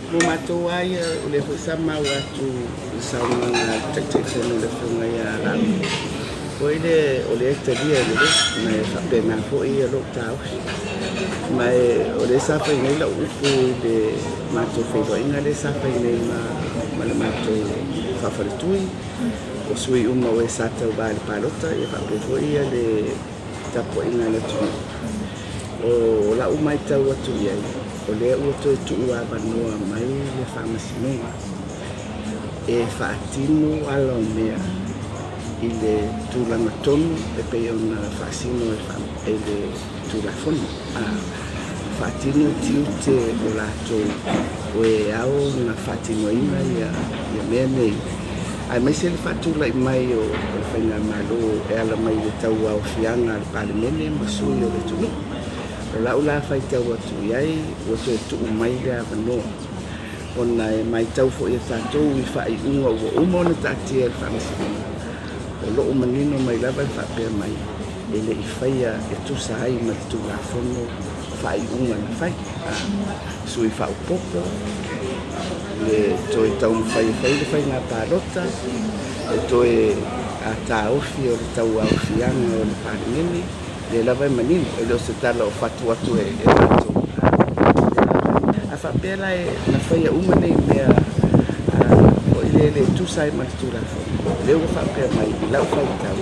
Mo matou lava ia, o lea foi sa maua atu i le saunoaga a le Taitaifono le Afioga ia Laauli, foi lea o lea e talia lelei, ma e faapena foi lou taofi. Ma o lea sa fai nei lau upu i le matou feiloaiga lea sa fai nei ma le matou faafaletui, o sui uma o e sa tauva i le palota, ia faapea foi le tapuaiga a le atunuu. O lau matau atu i ai, o lea ua toe tuuavanoa mai le Faamasinoga e faatino ala o mea i le tulaga tonu e pei ona faasino e le Tulafono. Faatino tiute o latou o e ao ona faatinoina ia mea nei, aemaise le faatulai mai o le faigamalo e ala mai i le tauaofiaga a le Palemene ma sui o le atunuu. O lau la faitau atu i ai, ua toe tuu mai le avanoa, ona e matau foi e tatou i faaiuga ua uma ona taatia e le Faamasinoga, o lo o manino mai lava le faapea mai, e le i faia e tusa ai ma le Tulafono faaiuga na fai. Sui faaopoopo, le toe taumafai e fai le faiga palota, le toe taofi o le tauaofiaga o le Palemene, lea lava e manino, e le o se tala o fatu atu e matou. A faapea la na faia uma nei mea foi lea le tusa ai ma le Tulafono, lea ua faapea mai i lau faitau,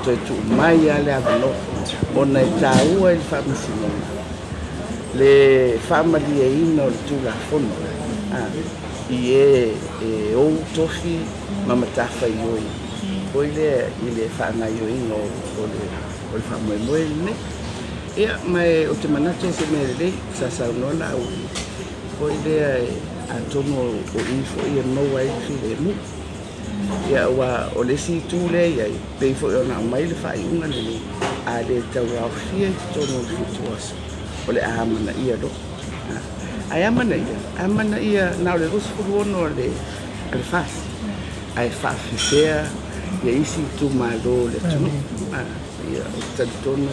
toe tuu mai lava le avanoa, ona e taua i le Faamasinoga le faamalieina o le Tulafono i e ou tofi ma matafaioi foi lea i le faagaoioiga o le faamoemoe lenei. Ia, ma ou te manatu o se mea lelei sa saunoa Laauli foi lea, atonu o i foi e maua ai le filemu. Ia, aua o le isi itu lea e i ai, pei foi ona aumai le faaiuga lenei, a le tauaofia i totonu o le 7 aso, o le a amanaia loa. Ae amanaia, amanaia na o le 26 a le FAST, ae faafefea ia isi itumalo o le atunuu? Ia, ou te talitonu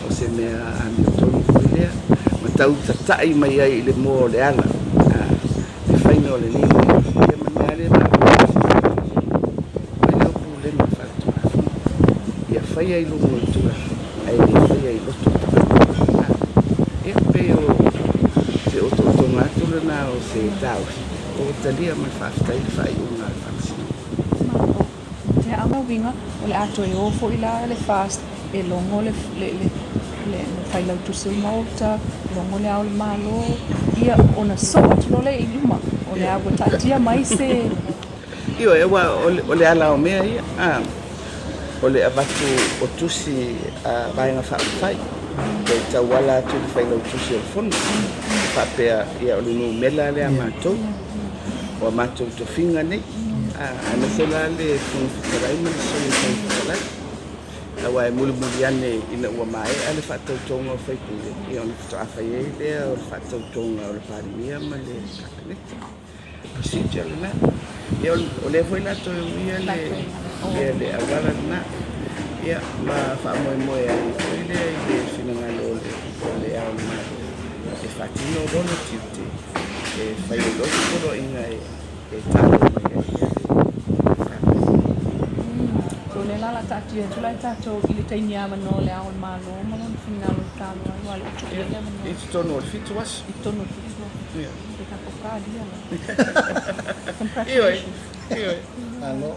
o se mea amiotonu foi lea, ma tau tatai mai ai i le moa o le ala le faiga o lenei mea. Ia ma le mea lava lea e mai le pulega faale-Tulafono. Ia faia i luga o le Tulafono, ae le faia i loto o tagata. Ia, pei o se otootoga atu lena o se taofi, ua talia ma le faafetai le faaiuga a le Faamasinoga. Malo. Te a uiga, o le a toe o foi la le FAST e logo le Failautusi o le Maota, logo le Ao o le Malo, ia ona soo atu loa lea i luma, o le a ua taatia mai se. Ioe, aua o le ala o mea ia, o le avatu o tusi a Vaega Faaupufai e tauala atu i le Failautusi o le Fono, e faapea, ia o le numera lea a matou, o a matou tofiga nei, aemaise la le Fofoga Fetalai ma le Sui Fofoga Fetalai. Aua e mulimuli ane ina ua maea le faatautoga o sui usufono, ia ona faatoa fai ai lea o le faatautoga o le Palemia ma le Kapeneta. Procedure lena. Ia o lea foi la toe uia le auala lena. Ia ma faamoemoe ai foi lea i le finagalo o le Ao o le Malo e faatino lona tiute e fai ai loa se poloaiga e taua mai ai le Kapeneta. So o lea la o le a taatia atu la e tatou i le taimi avanoa o le Ao o le Malo ma lona finagalo e talo ai, aua o lea ua tuu i ai le avanoa. I totonu o le 7 aso. I totonu o le 7 aso. Ia. E tatou talia la. Congratulations. Ioe. Malo.